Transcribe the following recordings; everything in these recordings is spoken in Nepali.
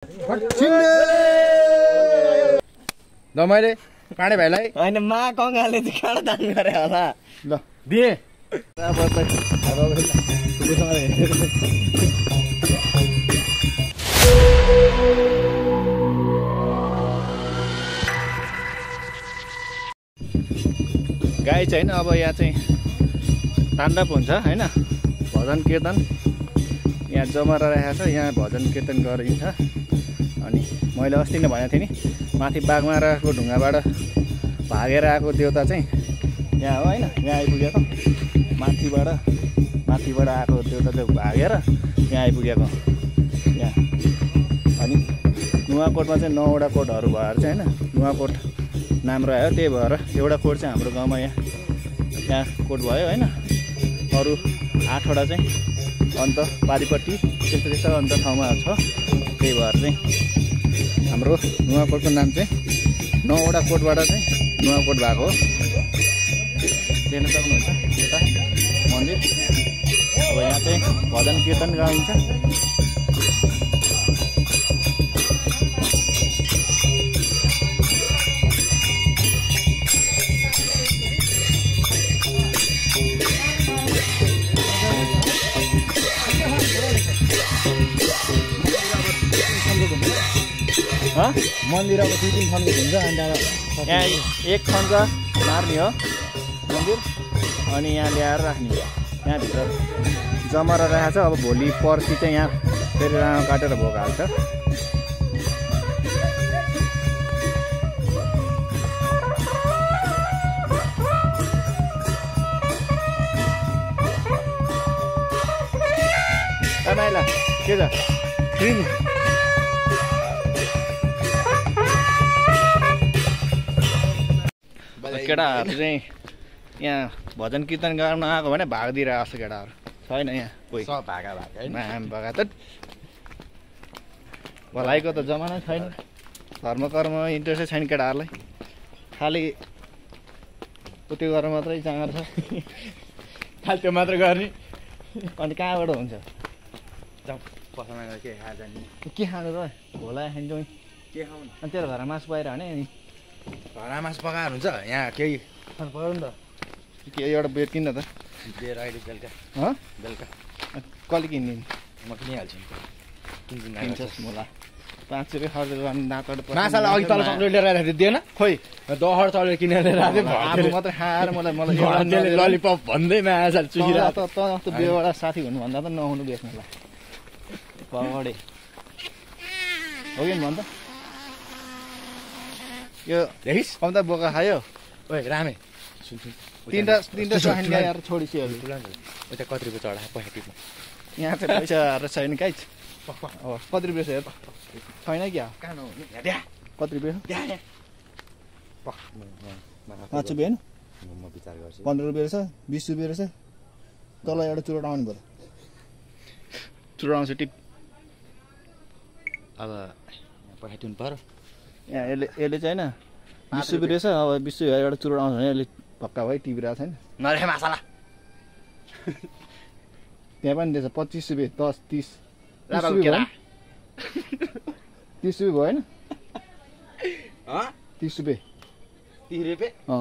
ल मैले काँडे भाइलाई होइन मा कङ्गाले चाहिँ काँडा दान गरे होला ल दिए गाई चाहिँ होइन अब यहाँ चाहिँ ताण्डव हुन्छ होइन भजन कीर्तन यहाँ जमरा राखेको छ यहाँ भजन कीर्तन गरिन्छ अनि मैले अस्ति नै भनेको थिएँ नि माथि बाघमाराको ढुङ्गाबाट भागेर आएको देउता चाहिँ यहाँ हो होइन यहाँ आइपुगेको माथिबाट आएको देउता चाहिँ भागेर यहाँ आइपुगेको यहाँ अनि नुवाकोटमा चाहिँ 9 वटा कोटहरू भएर चाहिँ होइन नुवाकोट नाम रह्यो त्यही भएर एउटा कोट चाहिँ हाम्रो गाउँमा यहाँ कोट भयो होइन अरू 8 वटा चाहिँ अन्त पारिपट्टि त्यस्तो अन्त ठाउँमा छ त्यही भएर चाहिँ हाम्रो नुवाकोटको नाम चाहिँ 9 वटा कोटबाट चाहिँ नुवाकोट भएको हो देख्न सक्नुहुन्छ यता मन्दिर अब यहाँ चाहिँ भजन कीर्तन गाइन्छ मन्दिर अब 2-3 खण्डको हुन्छ अनि यहाँ एक खण्ड मार्ने हो मन्दिर अनि यहाँ ल्याएर राख्ने यहाँभित्र जमरा राखेको छ अब भोलि पर्सि चाहिँ यहाँ फेरि राँगो काटेर भोग हाल्छ नाइला के छ केटाहरू चाहिँ यहाँ भजन कीर्तन गर्न आएको भने भाग दिइरहेको छ केटाहरू छैन यहाँ कोही भागा त भलाइको त जमाना छैन धर्म कर्म इन्ट्रेस्टै छैन केटाहरूलाई खालि त्यो गरेर मात्रै चाँगर छ खालि त्यो मात्रै गर्ने अनि कहाँबाट हुन्छ के खानु त भोला खान्छौँ के खाउँ अनि तेरो घरमा मासु पाएर भने नि घरमा मासु पकाएर हुन्छ यहाँ केही खानु पऱ्यो नि त के एउटा बेर किन्न त बेर अहिले बेलुका कहिले किन्ने म किनिहाल्छु किन्छस् मलाई 5 रुपियाँ खर्च गर्ने दाँतबाट माछालाई अघि तल चक्लेट लिएर राखेको दिएन खोइ दहर चक्लेट किनेर राखेको आफू मात्रै खाएर मलाई ललिपप भन्दै माछा चुसिरहेको त बेवाडा साथी हुनुभन्दा त नहुनु बेच्नुलाई पगडे हो कि भन्छ यो देखिस् कम्ता बोका खायो ओए रामे तीनटा साइन ल्याएर छोडिसक्यो उता कति रुपियाँ चढा पैसा टिप्नु यहाँ चाहिँ पैसाहरू छैन काहीँ कति रुपियाँ छ हेर छैन क्या कति रुपियाँ 5 रुपियाँ होइन म विचार गर्छु 15 रुपियाँ रहेछ 20 रुपियाँ रहेछ तल एउटा चुरोट आउनु पर्यो चुरोट आउँछ टिप अब पैसा टिप्नु पर्यो यहाँ यसले चाहिँ होइन 20 रुपियाँ रहेछ अब 20 रुपियाँ एउटा चुरोट आउँछ भने यसले पक्का भयो टिपिरहेको छैन नरेखे माछाला त्यहाँ पनि रहेछ 25 रुपियाँ 10 30 रुपियाँ 30 रुपियाँ भयो होइन 30 रुपियाँ 30 रुपियाँ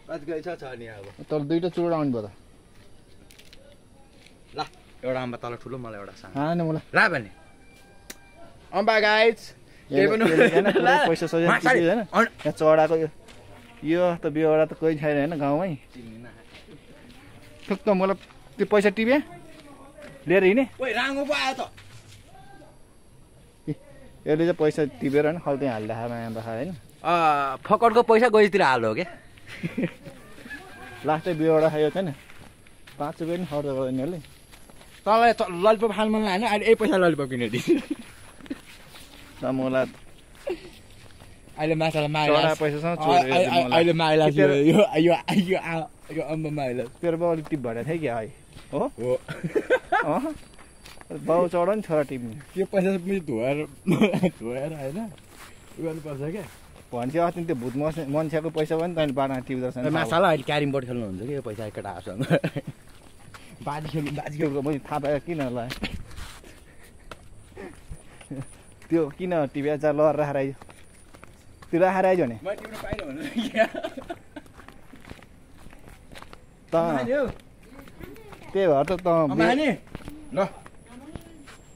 कति गएछ छ नि अब तर दुईटा चुरोट आउनु भयो त ल एउटा आम्बा तल ठुलो मलाई एउटा सानो खाने मलाई रा भने अम्बा गाइज पैसा सजिलो होइन यहाँ चढाएको यो त बेहोरा त कोही छैन होइन गाउँमै ठुक्क मलाई त्यो पैसा टिप्या लिएर हिँडे राङ्गो पो आयो त यसले चाहिँ पैसा टिपेर होइन खल्ती हालिदिएको माया बाखा होइन फकटको पैसा गोजीतिर हाल्यो के लास्टै बेहोरा खायो छैन 5 रुपियाँ पनि खर्च गर्दैन यसले तँलाई ललिपप खानु मन लाग्यो अहिले यही पैसा ललिपप किनेर दिन्छु मलाई अहिले माछालाई माइला पैसासँग अहिले माइला यो अम्बा माइला तेरो बाउ अलिक टिप भएर थियो कि है हो बाउ चढ नि छोरा टिप्ने त्यो पैसा पनि धोएर होइन गर्नुपर्छ क्या भन्छ अस्ति त्यो भूत मान्छेको पैसा पनि तैँले बाटोमा टिप्दो रहेछ माछालाई अहिले क्यारिम बोर्ड खेल्नुहुन्छ कि यो पैसा केटा आफूसँग बाजी खेल्नु मैले थाहा पाएको किन होला त्यो किन टिभी जा लहर राखेर आइज त्यो राखेर आइज भने त्यही भएर त ल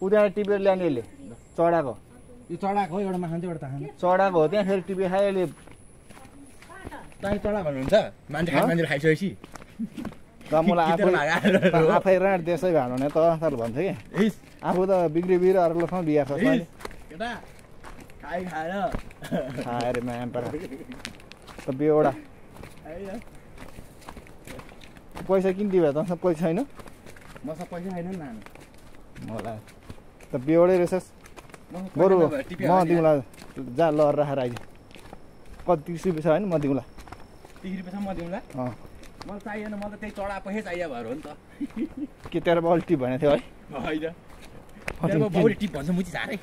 उनीहरू टिपेर ल्याउने यसले चढाएको यो चढाएको हो एउटा माखान्छ एउटा ताखान्छ चढाएको हो त्यहाँ फेरि टिपेर खायो अहिले तपाईँ चढा भन्नुहुन्छ मान्छे मान्छेले खाइसकेपछि त मलाई आफै राँड देशै भानु भने त तर भन्छ कि आफू त बिग्री अरूसँग बिहा छ खाएर म्याम पर त बेहोडा पैसा किन दियो त पैसा छैन मसँग पैसा छैन नि मलाई त बेहोडै रहेछस् बरु म दिउँला जा लहर राखेर आइज कति 30 रुपियाँ छ होइन म दिउँला 30 रुपियाँ म दिउँला मलाई चाहिएन मलाई त्यही चढा पैसा चाहियो भएर हो नि त के तेरो बाउले टिप भनेको थियो है होइन बाउले टिप भन्छ मुची झारे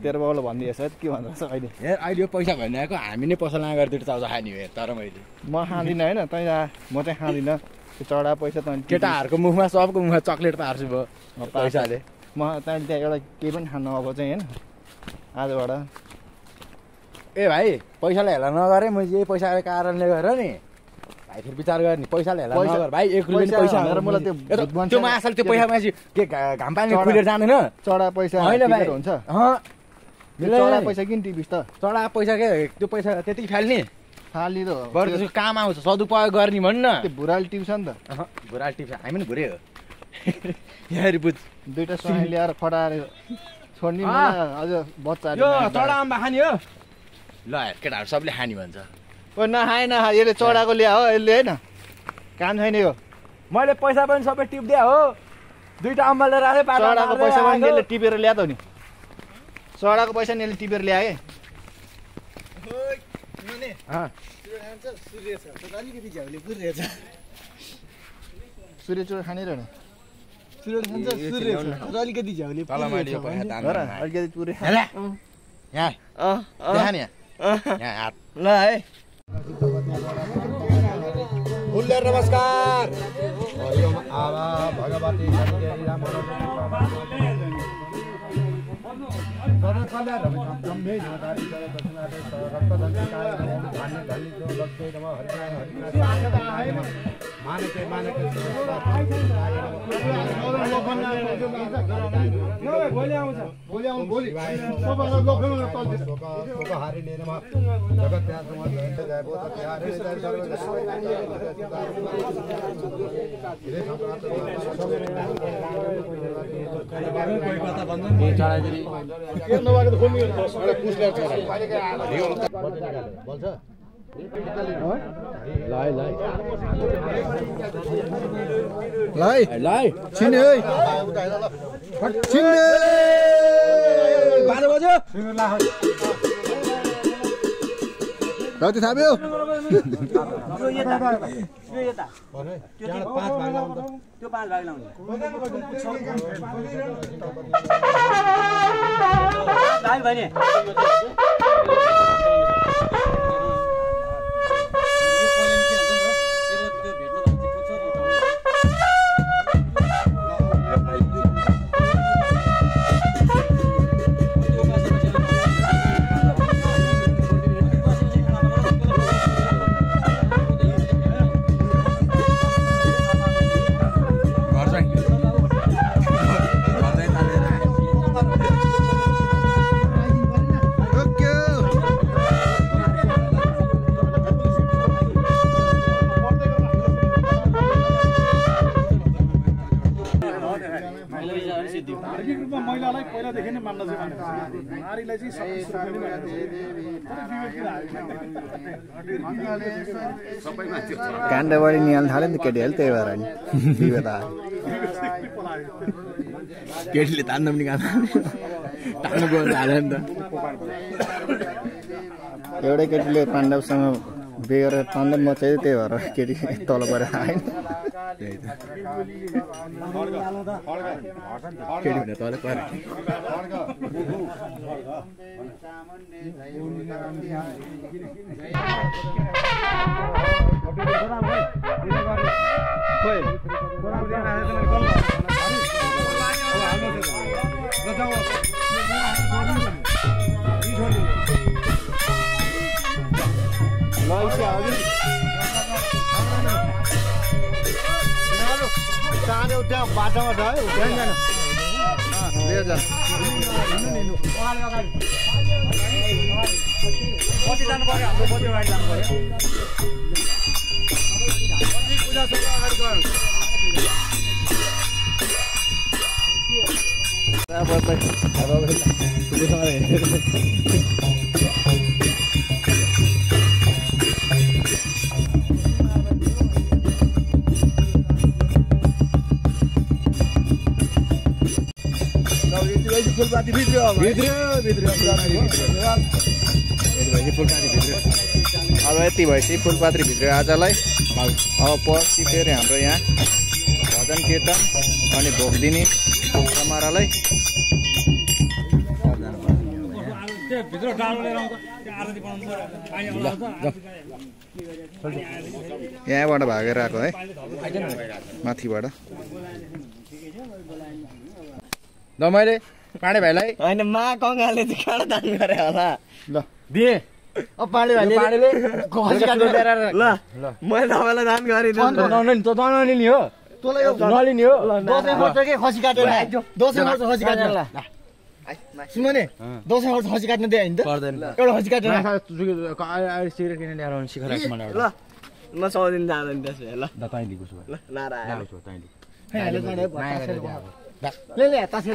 तेरो बाउले भनिदिएछ के भन्छ अहिले हेर अहिले यो पैसा भनिरहेको हामी नै पसल नगरिदिएर चाउचा खाने हो तर मैले म खाँदिनँ होइन तँ म चाहिँ खाँदिनँ त्यो चढा पैसा त केटाहरूको मुखमा सबको मुखमा चक्लेट पार्छु भयो पैसाले म तैँले त्यहाँ एउटा केही पनि खानु अब चाहिँ होइन आजबाट ए भाइ पैसालाई हेला नगरे मैले यही पैसाको कारणले गरेर नि भाइ फेरि विचार गर्ने पैसाले हेला नगर भाइ 1 रुपियाँ पैसा भनेर मलाई त्यो मासल त्यो पैसा मान्छे के घाम पानी खुलेर जाँदैन चढा पैसा होइन भाइ हुन्छ चढा पैसा किन टिपिस् त चढा पैसा के त्यो पैसा त्यति फाल्ने फाली त बरु त्यसको काम आउँछ सदुपयोग गर्ने भन्न त्यो भुराल टिप्छ नि त भुराल टिप्छ हामी पनि भुरे हो यहाँ बुझ दुईटा सुन ल्याएर फटाएर छोड्ने अझ बच्चा यो चढा आम्बा खाने हो ल केटाहरू सबले खाने भन्छ ओ नखाए यसले चढाएको ल्या हो यसले होइन काम छैन यो मैले पैसा पनि सबै टिप्दिया हो दुईटा अम्बा लिएर आए चढाएको पैसा पनि यसले टिपेर ल्या त नि चढाएको पैसा नि यसले टिपेर ल्या है सूर्य चोर खाने रहेन अलिकति झ्याउले अलिकति पुरै ल है फुल्लेर नमस्कार भगवती छिने है छिने 12 बज्यो कति थाप्यो यो यता त्यो 5 भाग लाउनु त त्यो 5 भाग लाउनु भाइ भने महिलालाई पहिलादेखि नै मान्न चाहिँ नारीलाई चाहिँ काण्डबारी निहाल्न थाल्यो नि त केटीहरूले त्यही भएर नि विवाद केटीले तान्न पनि तान्नु गयो हाल्यो नि त एउटै केटीले पाण्डवसँग बिहे गरेर तान्दै म चाहिँ त्यही भएर केटी तल परेर आएन केटी भने तल परे खोइ त्यहाँ बाटोमा छ है लिएर जानु कति जानु पर्यो हाम्रो कति अगाडि जानु पर्यो फुलपाती भित्र अब यति भएपछि फुलपात्री भित्र आजलाई अब पछि फेरि हाम्रो यहाँ भजन कीर्तन अनि भोग दिने समारोहलाई यहाँबाट भागेर आएको है माथिबाट मैले पाण्डे भाइलाई होइन मा कङ्गाले चाहिँ काँडा दान गरे होला ल दिए अब पाण्डे भाइले खसी काटेर ल मैले तपाईँलाई दान गरिदिनु नि हो तँलाई यो नलिने हो दसैँ खर्च के खसी काटेर दसैँ खर्च खसी काटेर सुन नि दसैँ खर्च खसी काट्न दिए होइन त पर्दैन एउटा खसी काटेर सिगरेट किनेर ल्याएर आउनु सिखर मलाई ल म 100 दिन जाँदैन त्यसो भए ल तैँ लिएको छु ल नारायण तैँ ले तासे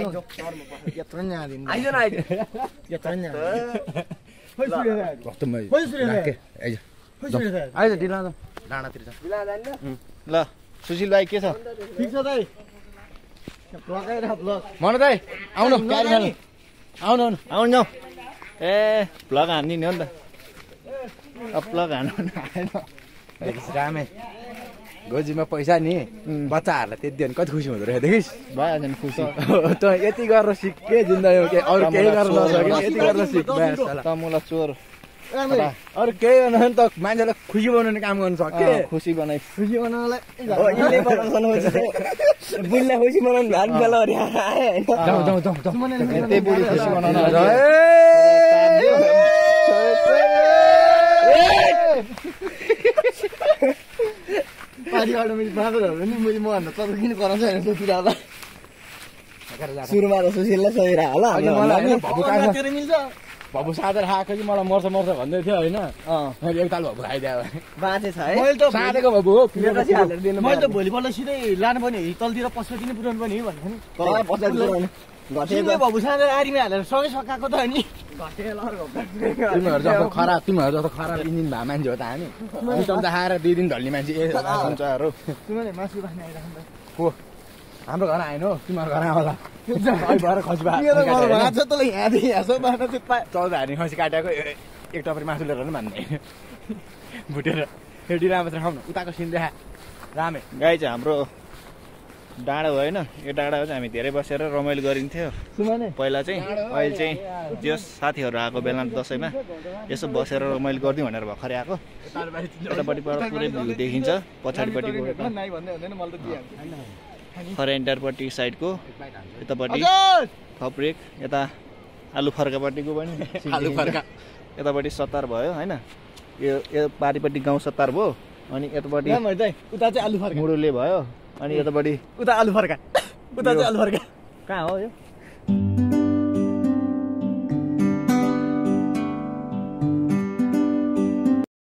यत्रो नि आदिन आइज न आइज यत्रो नि कस्तो मै आइज दिला त डाँडातिर छ बिला जान्न ल सुशील भाइ के छ ठीक छ दाइ ब्लगै ब्लग मन दाइ आउनु गाडी खानु आउनु आउनु ए प्लग हान्ने नि हो नि त अब प्लग हान्नु रामे गोजीमा पैसा नि बच्चाहरूलाई त्यति दियो भने कति खुसी हुँदो रहेछ देखिस् भइहाल्छ नि खुसी त यति गरेर सिक के जिन्दगीमा के अरू केही गर्न नसक्यो यति गरेर सिक त मलाई चोर अरू केही गर्न भने त मान्छेलाई खुसी बनाउने काम गर्नु सक्यो खुसी बनाइ खुसी बनाउनलाई बुढीलाई खुसी बनाउनु भात बेला अरे त्यही बुढी खुसी बनाउन पारिबाट मैले बाँदरहरू नि मैले मभन्दा तपाईँ किन कराउँछ होइन त्यतिर होला सुरुमा त सुशीललाई सहिरा होला भबु साँदेर खाएको कि मलाई मर्छ भन्दै थियो होइन मैले एक ताल भबु खाइदियो बाँचे छ है मैले त साँदेको भबु हो मैले त भोलिपल्ट सिधै लानु पनि तलतिर पशुपति नै पुऱ्याउनु पनि भन्यो नि भबु साँदेर आरीमा हालेर सँगै सकाएको त नि तिमीहरू जस्तो खराब इन्जिन भए मान्छे हो त हामी त खाएर 2 दिन ढल्ने मान्छे सञ्चारहरू मासु बाँच्ने आइरहनु हो हाम्रो घर आएन हो तिमीहरू घर आउला भएर खसी चौध हार्ने खसी काटेको एक टपरी मासु लिएर पनि मान्ने भुटेर फेरि राम्रो खाउँ न उताको सिन देखा रामे गाई चाहिँ हाम्रो डाँडा हो होइन यो डाँडामा चाहिँ हामी धेरै बसेर रमाइलो गरिन्थ्यो पहिला चाहिँ अहिले चाहिँ त्यो साथीहरू आएको बेला दसैँमा यसो बसेर रमाइलो गरिदिउँ भनेर भर्खरै आएको यतापट्टिबाट पुरै भ्यू देखिन्छ पछाडिपट्टि फरेन्टरपट्टि साइडको यतापट्टि थप्रेक यता आलु फर्कापट्टिको पनि आलु फर्का यतापट्टि सतार भयो होइन यो पारिपट्टि गाउँ सतार भयो अनि यतापट्टि उता चाहिँ आलु फर्का मुडुले भयो अनि यतापट्टि उता आलु फर्का उता चाहिँ आलु फर्का कहाँ हो यो